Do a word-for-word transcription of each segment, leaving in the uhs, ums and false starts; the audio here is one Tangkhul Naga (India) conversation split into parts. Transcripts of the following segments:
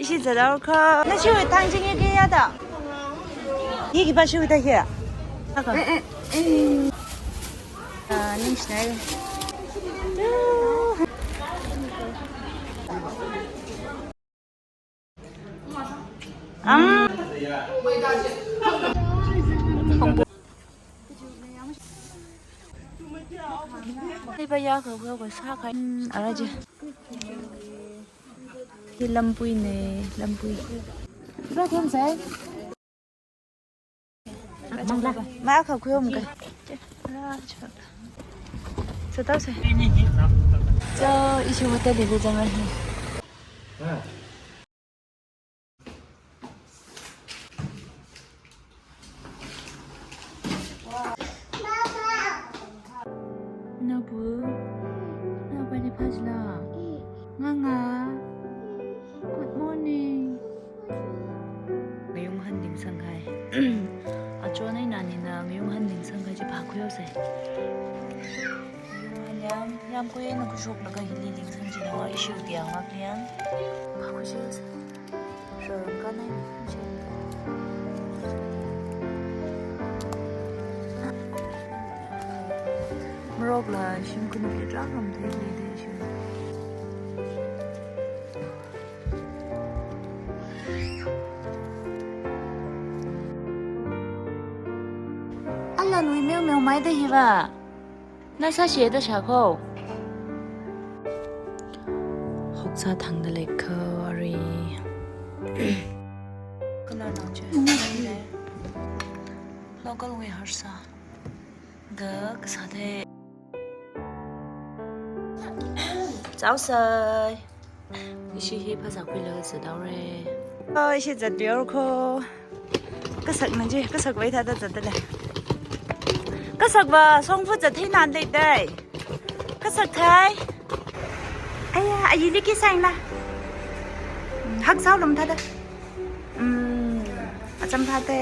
Ishi zathaokha. Nashi wui thang ching yake yada. Yake ba shi wui da hi. Haka. Eh, eh, eh. Ah, ningshinai. Ang. Hei ba ya ka, ka, ka sa ka. Hmm, ara je. Hi lampui ne, lampui. Ba thong sai. Mangla. Ma ka khuiom ka. Sa tau sai. So, ishi hotel li zang ra hi. Nabu, naba li phajla. Nganga. Good morning. Ngayung han lingsang khai. Achon eina nina ngayung han lingsang khai chi phākhui haosei. Ngayung han yam, yamkhui eina khuishoklaga hili lingsang chi na wa ishi wui tiang mak liang. Phākhui chi haosei. Shorong kanai chi. Marokla shim kunu ki trang ham thei thei thei shi. Ala nui meu meu mai da hi ba. Nasa shi da sha ko. Hoksa thang da lei ko ari. Kana nang che. Local way harsa. Ga kasa de. Chao sai. Ishi hi phasā khuilaga zathaora. Oh, ishi zatpior ko. Kasak na je, kasak vai thāda zat le. Kasak va, songfu zat thei nan lei dai. Kasak thai. Aya, ayi li ki saing la. Hak sao lum thāda. Hmm, acham thāda.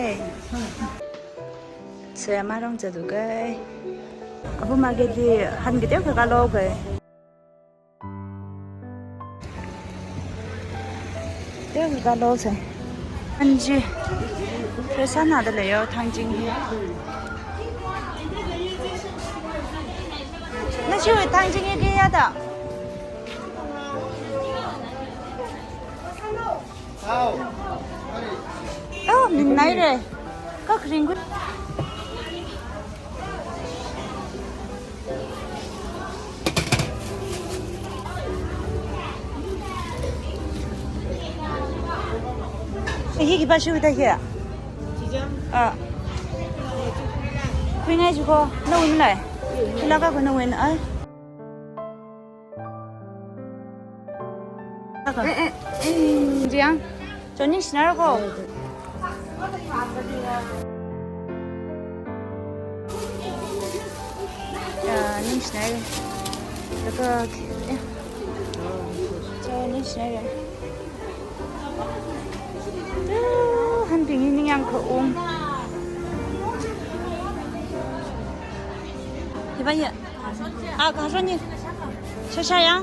Se ma rong zat du kai. Abu ma ge di han ge teo ka lo kai. Teo ka lo se. Anji. Fresa na da le yo thang ching hi. Nashi wui thang ching yake yada. Oh, min nai re. Ka kring gut. Eh, hi ki ba shu da hi. Ah. Khuingai ju ko. Na win lai. Kila ka ko na win ai. Eh, eh, eh, jiang. Chon ningshinai ko. Ya, ningshinai. Laga, eh. Chon ningshinai. Hanbing hi ningyāng khaum. Hi ba ya. Ah, kashon ye. Shasha yang.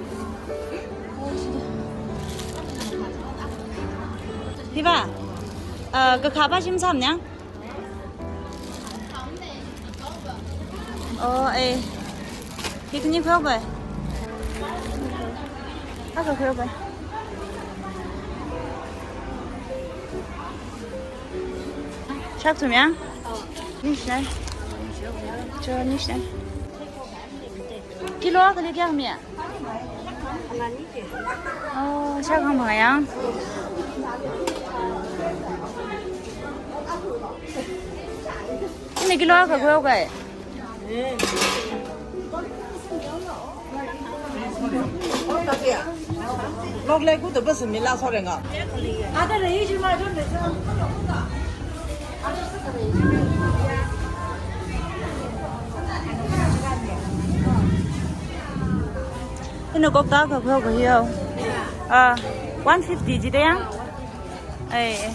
Hi ba. Ah, kakha ba shim sam yang. Oh, eh. Picnic ho ba. Haka ho ba. Shak tum yang? Ningshinai. Cho ningshinai. Kilo akha li kayā mi? Oh, shak hang bang yang. Ini kilo akha khuihaoga. Lok lei ku da bas mi la so renga. Ada lei ji ma jon de sa. Ina kok ta ka khuihaoga hiyo. Ah, one fifty ji da yang. Ai, ai.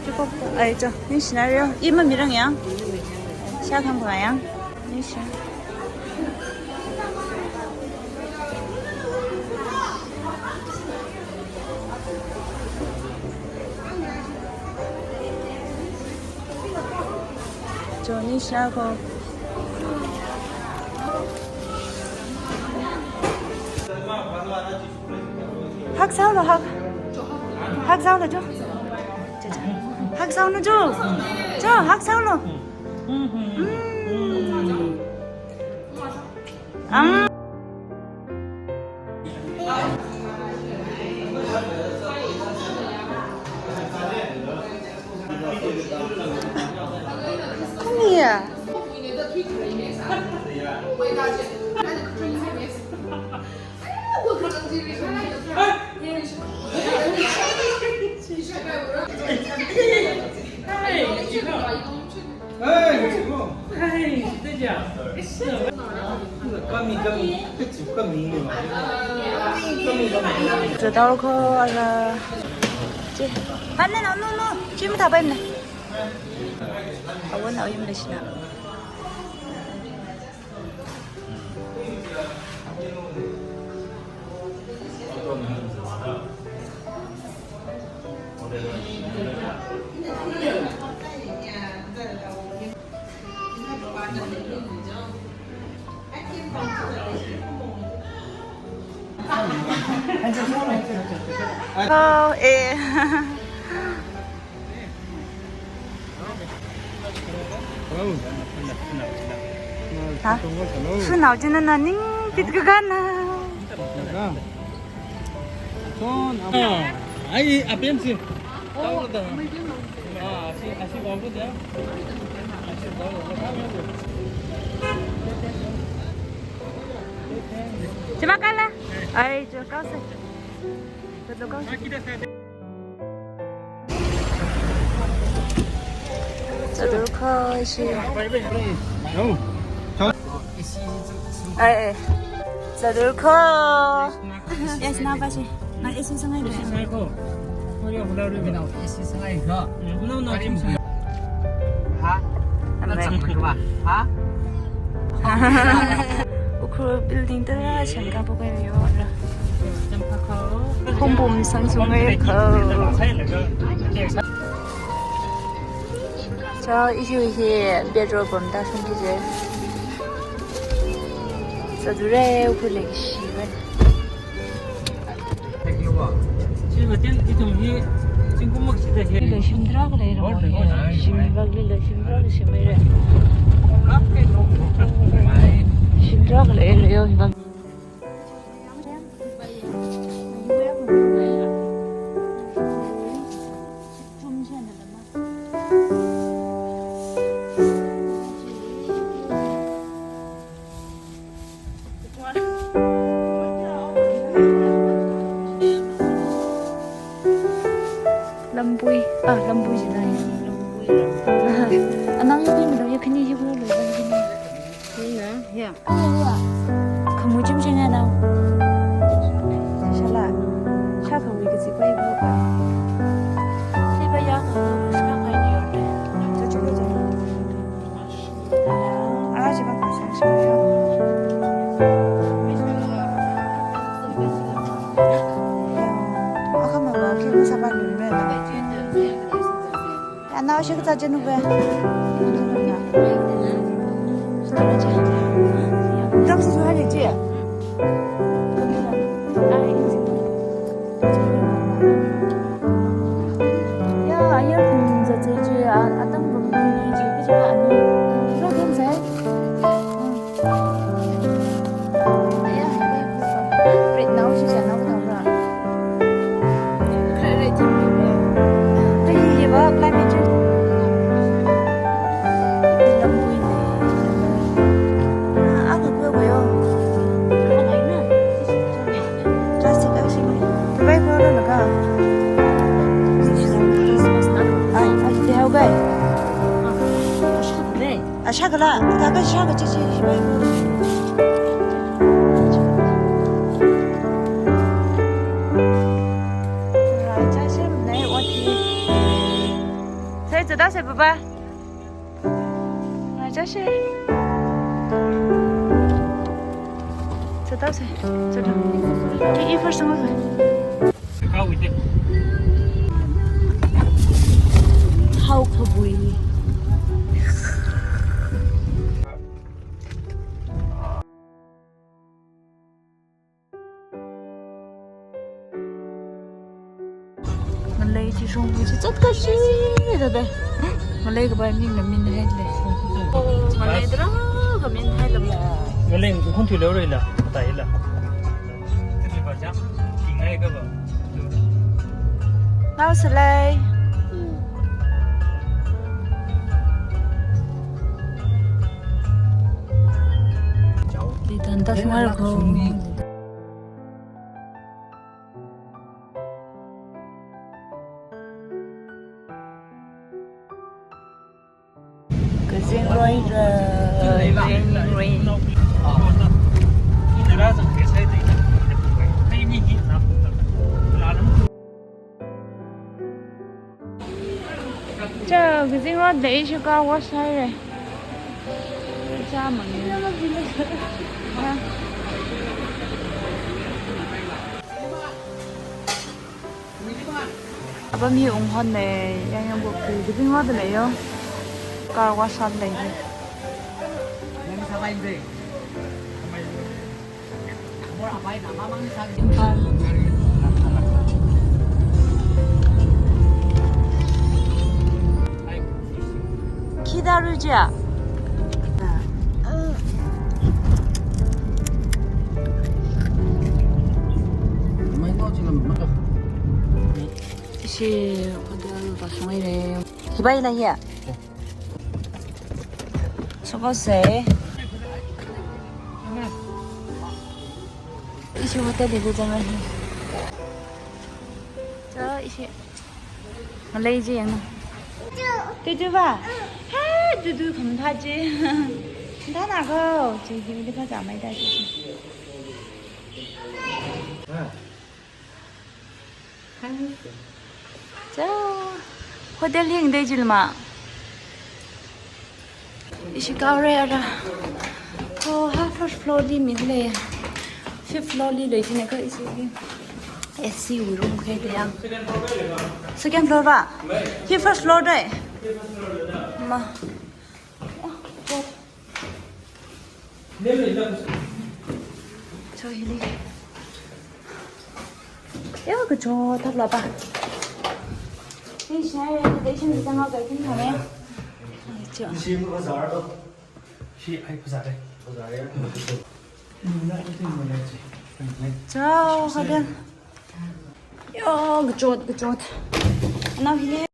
Cukup, ai, cho, ningshinai yo. Ima mirang yang. Shak hang bang yang. Ningshi. Nisha ko. Hug sālo, hug. Hug sālo, Jo. Jo, Jo. Hug sālo, Jo. Jo, hug sālo. Mm. Ang. Aniya. Zathaokho, ala. Chi. Pamna, no, no, no. Chi mathāpaimana. Awon, awon, lashina. Oh, eh. Ha? Shanao china na ning pitkakana. Ai, apem si. Ah, asi, asi bawa dia. Chima kala. Ai, jo kau se. Betul kau se. Zadurkho ishi. Ai, ai. Zadurkho. Yes, na ba shi. Na ishi sangai be. Ha? Amai. Ha? Ukhrul building tara shangka pokai yo. Khumbum sang sungai kho. Cha, ishi hi bedroom pamda shungki je. Zadure, Ukhrul leishiva. Lila shimdra ka leira. Shimvak lila shimdra ka shimai re. Shimdra ka leira yo hivak. Lambui, ah, lambui jina ya. Anang yabui mi lo, ya khani yabui lo, ya khani. Khani na, ya. Ai, ya. Khamu chim chinga na. Shala. Sha khamu kaji pai ko ka. Sipa ya, sha kai ni yorte. Cha cha cha. Ara jiba pasang shaya. Akha ma ba ki ma saba ni me. Ana shi ka jenu be. Dam si suhali ji. Ya, ayar pun zaje ji, a, atang pun ji, ji ji ani. Lo din sai. Aya, aya, aya. Red now, si sa now, now, now. Red, red, red, red. Red, red, red, climate change. Lampuina. Ah, aku kue kue yo. Plastic ashi. Kapai kue lo laga. Ai, ai, te hau kai. Ashakala, taka shaka chichi, shibai ko. Raja shim nai oti. Sai, zada sai, baba. Raja shi. Zada sai, zada. Ki, i first ngai. Hau khabui. Shongfa chi zatkashi dada. Ngalei kapai mingna minhaile. Ngalei tarākha minhailamo. Ngalei khon thuilu rila, taila. Tili ba jam, kingai kaba. Nao salai. Di tanta sumar ko. Kazingroira, kazingroi. Cha, kazingroida ishi car wash haira. Cha mang. Ha. Apam hi unghon lei, yang yang bok hi, kazingroida leiyo. Car wash sāda lei hi. Imphal. Khi tāru jiya? Ishi hotel vāshung haira. Hi bai la hiya. Sokose. Ishi hotel li zanga hi. Cha ishi. Ngalei chi yang. Tutu va. Ha, tutu khamathā chi. Thāna ko. Chi hi mi de pha cha mai da chi. Cha, hotel hi ngdei jilma. Ishi kaore ara. Oh, ha first floor li mi lei. Fifth floor li lei jine ka ishi hi. A C room khe de yang. Second floor va? Hi first floor dai. Ma. Oh, God. Cho hili. Yo, kachot thālala pa. Hi shai, hi shai, hi shai, hi shai. Shi bazar to. Shi ai bazar hai. Bazar hai. Cho, hotel. Yo, kachot, kachot. Nao hili.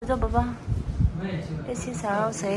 Hello, Baba. A C sāhaosa.